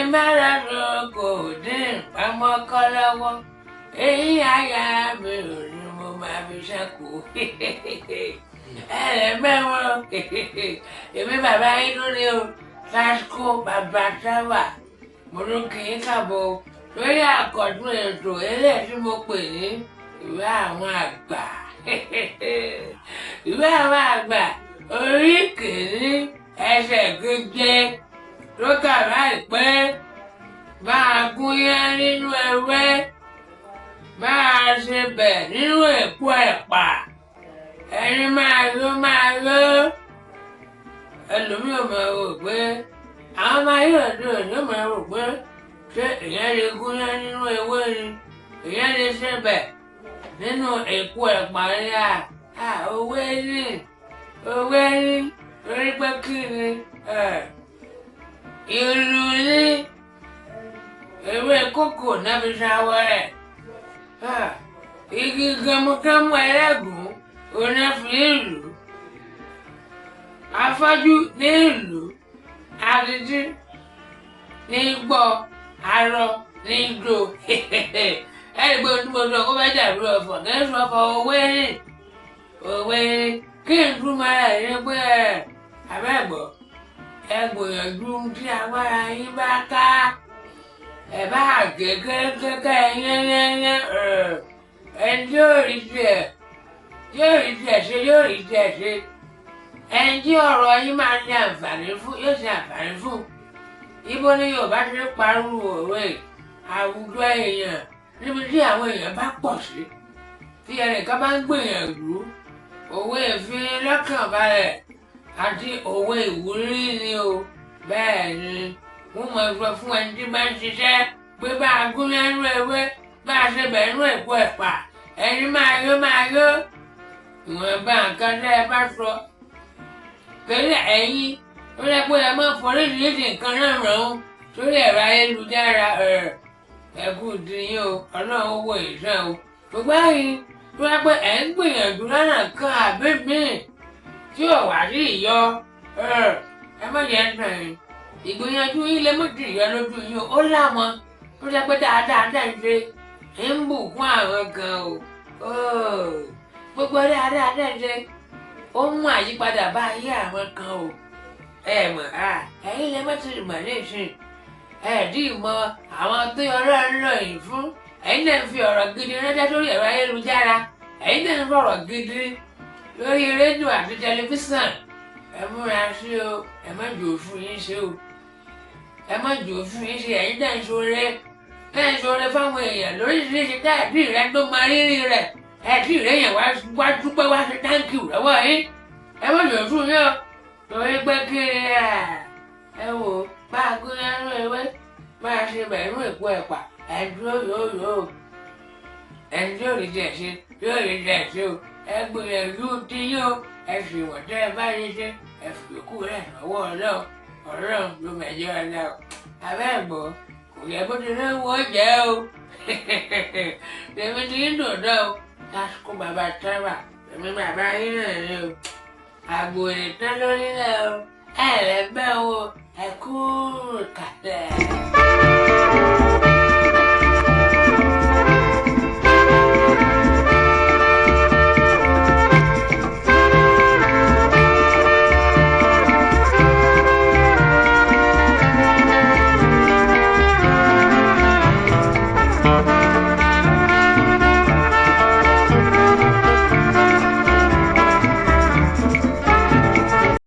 Bí n bá lọ sóko dín pamọ́kọ́ lọ́wọ́, èyí àyà mi ò ní mo máa fi ṣẹ́kù. Ẹlẹ́mẹ̀wọ̀n èmi bàbá yín lórí o, Sasco bàbá Táwà. Mo tún kì í kàbọ̀ lórí àkọ́tún ètò eléyìí tí mo pè ní ìwé àwọn àgbà. Ìwé àwọn àgbà orí kìíní ẹsẹ̀ keje tó kà báyìí pé máa gúnyán nínú ewé, máa ṣe bẹ̀ nínú èpo ẹ̀pà, ẹni máa yó máa yó. Ẹlòmíì ò mọ̀ rò pé àwọn máa yóò dùn òní ò mọ̀ rò pé ṣé èèyàn lè gúnyán nínú ewé ni, èèyàn lè ṣe bẹ̀ nínú èpo ẹ̀pà ni à òwe ní òwe ní torí pé kí ni ìlú ní ewé kókò náà fi ṣàwọ̀ rẹ̀, igi gẹmukẹmu ẹlẹ́gùn oná fi ìlú, afọ́jú ní ìlú, adití ní gbọ́, arọ ní gbò. Ẹ̀rí pé ohun tí mo sọ kó fẹ́ dàbí ọ̀fọ̀ kí n sọ ọ̀fọ̀ òwe ní òwe ní kí n túmọ̀ rẹ̀ ní pé abẹ́gbọ́ ẹ gbìyànjú tí agbára yín bá ká, ẹ bá gé kékeré yẹ́nyẹ́nyẹ́, ẹni tí yóò rí tiẹ̀ yóò rí tiẹ̀ ṣe yóò rí tiẹ̀ ṣe, ẹni tí ọ̀rọ̀ yín máa ṣe àǹfààní fún yóò ṣe àǹfààní fún. Ibo ni Yorùbá ti ń parú òwe? Àwùjọ èèyàn níbi tí àwọn èèyàn bá pọ̀ sí, tí ẹnìkan bá ń gbìyànjú, òwe ìfin lọ́kàn balẹ̀ àti òwe ìwúrí ni o. Bẹ́ẹ̀ ni wọ́n mọ̀ sọ fún ẹni tí bá ń ṣiṣẹ́ pé bá a gún nínú ewé, bá a ṣe bẹ̀ nínú èpo ẹ̀pà, ẹni máa yó máa yó. Ìwọ̀nba nǹkan tẹ́ ẹ bá sọ pẹ̀lú ẹ̀yin ó yẹ pé ẹ máa foríṣiríṣi nǹkan náà ràn án sórí ẹ̀rọ ayélujára. Ẹ̀kú dìyín o, Ọlọ́run wo ìṣàn o. Gbogbo ẹ̀yin tó yẹ pé ẹ̀ ń gbìyànjú lọ́nà kan àbí míì tí ò wá sí ìyọ, ẹ má jẹ́ ń tàn yín. Ìgbìyànjú yín lè mú ti ìyọ lójú yín o. Ó láwọn tó jẹ́ pé dáadáa dẹ̀ ń ṣe ń bùkún àwọn kan o. Gbogbo dáadáa dẹ̀ ń ṣe ó mú àyípadà bá ayé àwọn kan o. Ẹ mọ̀ ẹ̀yin lè má ti mọ̀ ní ìsìn, ẹ dì mọ àwọn tó Ọlọ́run lò yín fún. Ẹ̀yin náà ń fi ọ̀rọ̀ gidi ránṣẹ́ sórí ẹ̀rọ ayélujára, ẹ̀yin náà ń fọ̀rọ̀ gidi lórí rédíò àti tẹlifíṣàn. Ẹ múra sí o, ẹ má jò fún yín ṣe o, ẹ má jò fún yín ṣe. Ẹ̀yin náà ń ṣoore, náà ń ṣoore fáwọn èèyàn lóríṣiríṣi káàdì rẹ tó mọ rírì rẹ, ẹ̀dí rẹ yẹn wá dúpẹ́ wá ṣe táǹkì lọ́wọ́ yín. Ẹ má jò fún yín o, torí pé kí ẹ wò bá a gún nínú ewé, bá a ṣe bẹ̀rù èpo ẹ̀pà, ẹ̀ dúró yóò yóò, ẹni tí yóò rí jẹ̀ ṣe yóò rí jẹ̀ ṣe o. Ẹ gbìyànjú tí yóò ẹ sì wọ̀n tẹ́ ẹ bá yé ṣe, ẹ fi òkú rẹ̀ lọ́wọ́ Ọlọ́run, Ọlọ́run ló mẹjọ Ọlọ́run. Abẹ́ẹ̀gbọ́ kò yẹ bó ti rẹ́ wọ́n jẹ́ o. Tèmi ti ń dòdò o, Sasco bàbá Táwà, èmi bàbá yín náà ni o. Àgbò ìtàn lórílẹ̀ o, ẹ lẹ́gbẹ́ o, ẹ kú kàlẹ̀.